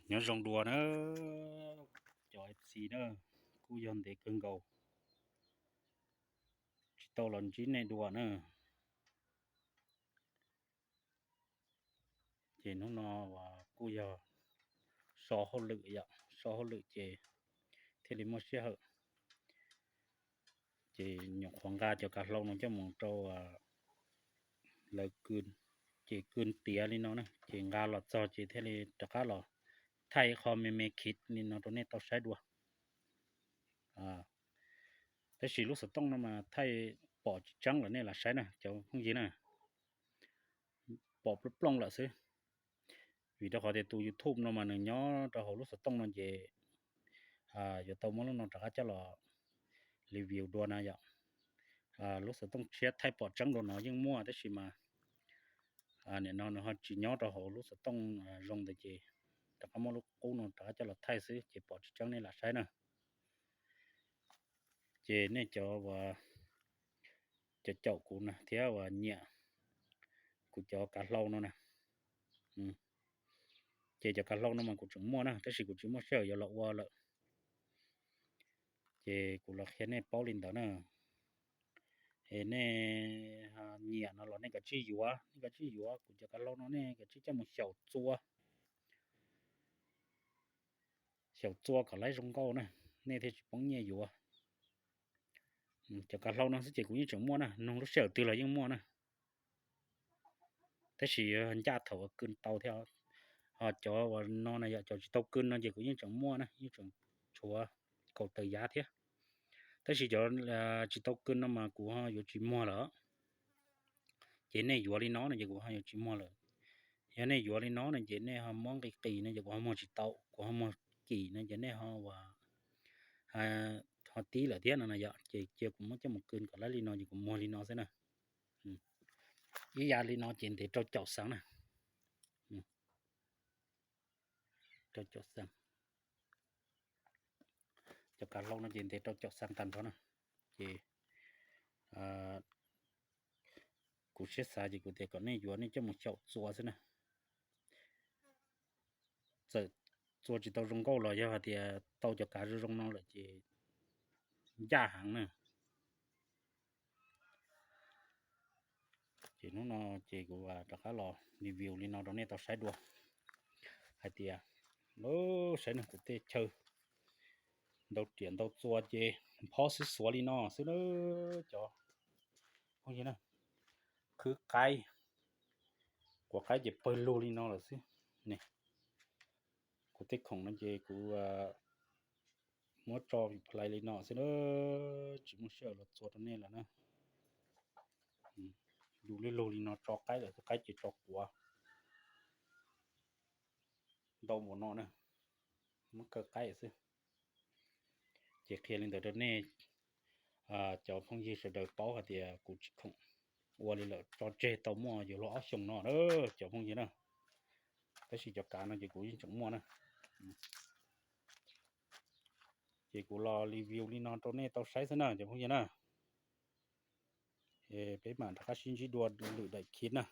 Nyob zoo dua na cov F C na, kuj yog ntev kawg nkaus tsis tau los ntsib nej dua na. Ces hnub no kuj yog so hauj lwm yom, so hauj lwm ces thiaj li muaj sij hawm. Ces nyuam qhuav nqa cov kav hlau no coj mus rau lawv, ces kws tiav li no na, ces nqa los txog ces thiaj li rov qab los thaij qho me me khiv li no rau nej tau saib dua. Tab sis lub xov tooj no mas thaij pom tsis tseeb lawm, nej lam saib na cov phooj ywg na, pom plooj plooj lawm xwb. Vim rau qhov tias tus YouTube no mas nws nyob rau hauv lub xov tooj no ces yuav tau muab lub no rov qab coj los review dua na yom. Lub xov tooj tshiab thaij pom tseeb dua no yeej muaj tab sis mas nim no nws ho tsis nyob rau hauv lub xov tooj zoo ntawd ces rov qab muab lub qub no rov qab coj los thaij xwb ces pom tsis tseeb, nej lam saib na. Ces nej cov uas cov caum kuv na thiab uas nyiam kuv cov kav hlau no na, ces cov kav hlau no mas kuv tseem muaj na tab sis kuv tsis muaj sij hawm yuav los ua lawm. Ces kuv los qhia nej paub li ntawd na. Es nej nyiam no los nej kav tsij yuav, nej kav tsij yuav kuv cov kav hlau no, nej kav tsij coj mus xyaum txua, xyaum txua kom laib zoo nkauj na, nej thiaj tsis poob nyiaj yuav. Cov kav hlau no xwb ces kuv yeej tseem muaj na, nug lub sij hawm twg los yeej muaj na. Tab sis ncaj thaum uas kws tau thiab. Ho cov uas no na yom, cov tsis tau kws no ces kuv yeej tseem muaj na, yeej tseem tshuav kaum tawm yav thiab. Tab sis cov tsis tau kws no mas kuv ho yuav tsis muag lawm. Ces nej yuav li no no ces kuv ho yuav tsis muag lawm. Yog nej yuav li no no ces nej ho muab nqis qis no ces kuv ho muag tsis tau, kuv ho muag kim no ces nej ho ua ho tib lawm thiab no na yom, ces cia kuv muab coj mus kws kom laib li no ces kuv muag li no xwb na. Ib yav li no ces ntev rau caum xees na. Rau caum xees. Cov kav hlau no ces ntev rau caum xees tag nrho na. Ces kuv siab xav ces kuv tias kom nej yuav nej coj mus xyaum txua xwb na. Txawm txua tsis tau zoo nkauj los yog hais tias tau cov kav zoo zoo no lawm ces ncaj heev na. Ces hnub no ces kuv rov qab los review li no rau nej tau saib dua hais tias, saib no kuv tej chaw ntau riam ntau txua ces phob xwb xuav li no xwb na. Cov phooj ywg na, khwb qaib, quav qaib ces pawg lug li no lawm xwb ne. Kuv tej khoom no ces kuv muab tso plais li no xwb na, tsis muaj sij hawm los txua rau nej lawm na. Yus li lug li no tso qaib lawm, qaib ces tso quav ntau npaum no na, muab kaw qaib xwb. Ces qhia li ntawd rau nej cov phooj ywg sawv daws paub hais tias kuv tsis khoom ua li lawm, tso tseg tau muaj yuav luag ob xyoos no na cov phooj ywg na. Tab sis cov kav no ces kuv yeej tseem muaj na. Ces kuv los review li no rau nej tau saib xwb na cov phooj ywg na. Peb mam rov qab sib ntsib dua lwm daim khiv na.